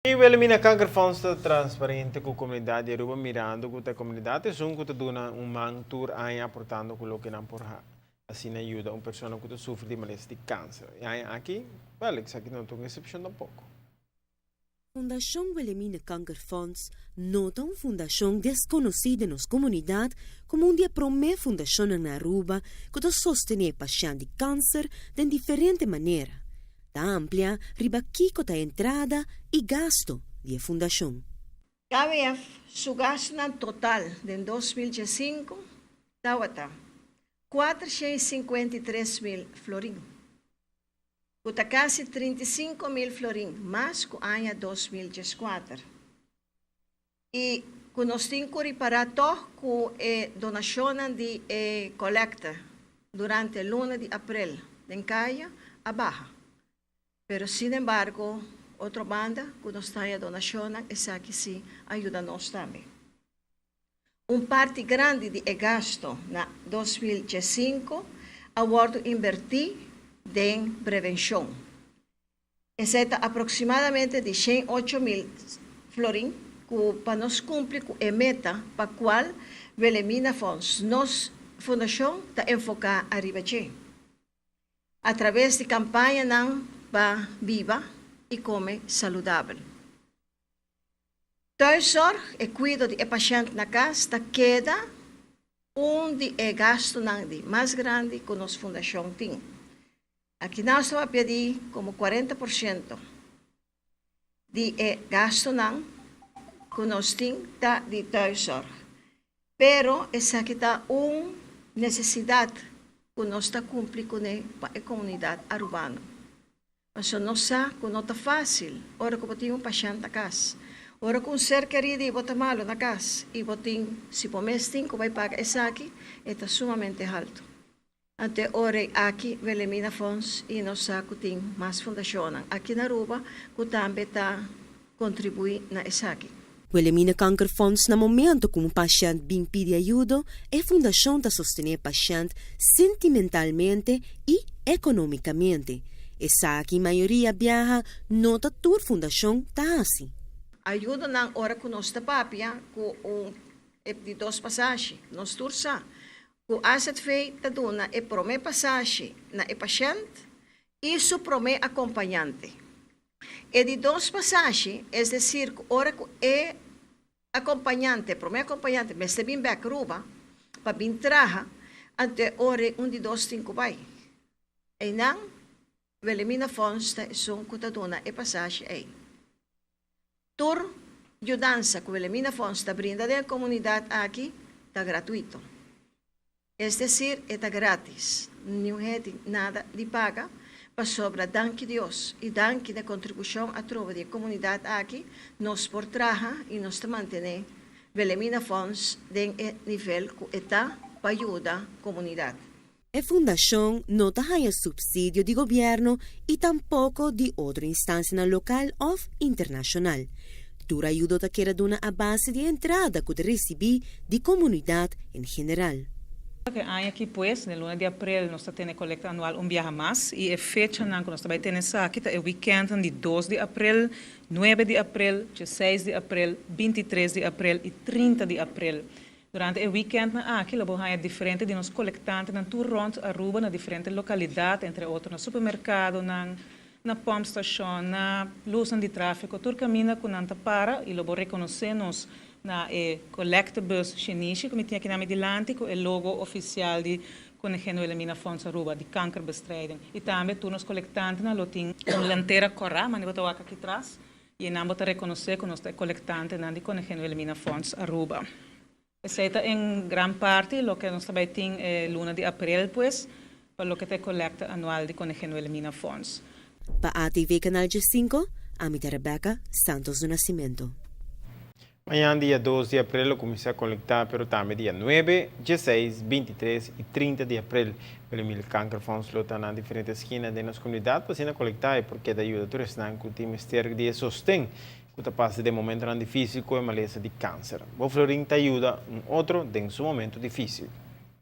E Wilhelmina Kankerfonds ta transparente ku komunidat di Aruba mirando ku ta e komunidat esun ku ta duna un man tur aña aportando ku loke nan por asina yuda un persona ku ta sufri di malesa di kanser. E aña aki, wèl, esaki no ta un eksepshon tampoko. Fundashon Wilhelmina Kankerfonds no ta un fundashon deskonosí den nos komunidat komo un di e promé fundashonnan na Aruba ku ta sostené pashènt di kanser den diferente manera. Ta amplia riba kiko ta entrada y gasto di e fundacion. KWF su gastunan total den 2015 tawata 453 mil florin, ku ta kasi 35 mil florin mas ku aña 2014. I ku nos tin ku ripará tòg ku e donashonnan di e kolekta durante luna di aprel den kaya a baha. Pero sin embargo, otro banda ku nos ta donashonnan, esaki sí a yuda nos tambe. Un parti grandi di e gasto na 2015 a wòrdu invertí den prevenshon. Esei ta aproksimadamente di 108 mil florin ku pa nos kumpli ku e meta pa kual Wilhelmina Fonds, nos fundashon, ta enfoká ariba dje. A traves di kampañanan pa biba i kome saludabel. Thuiszorg, e kuido di e pashènt na kas, ta keda un di e gastunan di mas grandi ku nos fundashon tin. Aki nos ta pidi komo 40% di e gastunan ku nos tin ta di thuiszorg. Pero esaki ta un nesesidat ku nos ta kumpli kuné pa e komunidat arubano. Pasobra nos sa ku no ta fásil ora ku bo tin un pashènt na kas. Ora ku un ser kerido i bo ta malu na kas i bo tin, si bo mes tin ku bai paga esaki, e ta sumamente altu. Anto ora aki Wilhelmina Fonds i nos sa ku tin mas fundashonnan aki na Aruba ku tambe ta kontribuí na esaki. Wilhelmina Kankerfonds, na momento ku un pashènt bin pidi ayudo, e fundashon ta sostené pashènt sentimentalmente i ekonómikamente. Esaki mayoria biaha no ta tur fundashon ta hasi. Ayudonan ora ku nos ta papia ku un di dos pasashi, nos tur sa ku AZV ta duna e promé pasashi na e pashènt i su promé akompañante. E di dos pasashi, es desir, ku ora ku e akompañante, promé akompañante, mester bin bèk Aruba pa bin traha, anto e ora un di dos tin ku bai. Einan, Wilhelmina Fonds ta esun ku ta duna e pasashi ei. Tur yudansa ku Wilhelmina Fonds ta brinda den e komunidat aki ta gratuito. Es desir, e ta gratis. Niun hende nada di paga, pasobra danki Dios i danki na kontribushon atrobe di e komunidat aki, nos por traha i nos ta mantené Wilhelmina Fonds den e nivel ku e ta pa yuda komunidat. E fundashon no ta haña supsidio di gobièrnu i tampoko di otro instansianan lokal òf internashonal. Tur ayudo ta keda duna a base di entrada ku ta risibí di komunidat en general. E aña aki pues, den luna di aprel, nos ta tene kolekta anual un biaha mas i e fechanan ku nos ta bai tene esaki ta e wikènt di 2 di aprel, 9 di aprel, 16 di aprel, 23 di aprel i 30 di aprel. Durante e wikènt aki, lo bo haña diferente di nos kolektantenan tur rònt Aruba na diferente lokalidat, entre otro na supermerkadonan, na pompstation, na lusnan di tráfiko, tur kaminda ku nan ta para i lo bo rekonosé nos na e collectebus shinishi ku mi tin aki na mi dilanti ku e logo ofisial di Koningin Wilhelmina Fonds Aruba di kankerbestrijding. I tambe tur nos kolektantenan lo tin un lantera kòrá, manera bo ta wak aki tras, i nan bo ta rekonosé ku nos ta e kolektantenan di Koningin Wilhelmina Fonds Aruba. Esei ta en gran parti loke nos ta bai tin e luna di aprel pues, pa loke ta e kolekta anual di Koningin Wilhelmina Fonds. Pa ATV Kanal 5, ami ta Rebecca Santos do Nascimento. Mañan dia 2 di aprel lo kuminsá kolektá, pero tambe dia 9, 16, 23 i 30 di aprel. Wilhelmina Kankerfonds lo ta na diferente skina den nos komunidat pa asina kolektá i por keda yuda tur esnan ku tin mester di e sosten ku ta pasa den momentonan difísil ku e malesa di kanser. Bo florin ta yuda un otro den su momento difísil.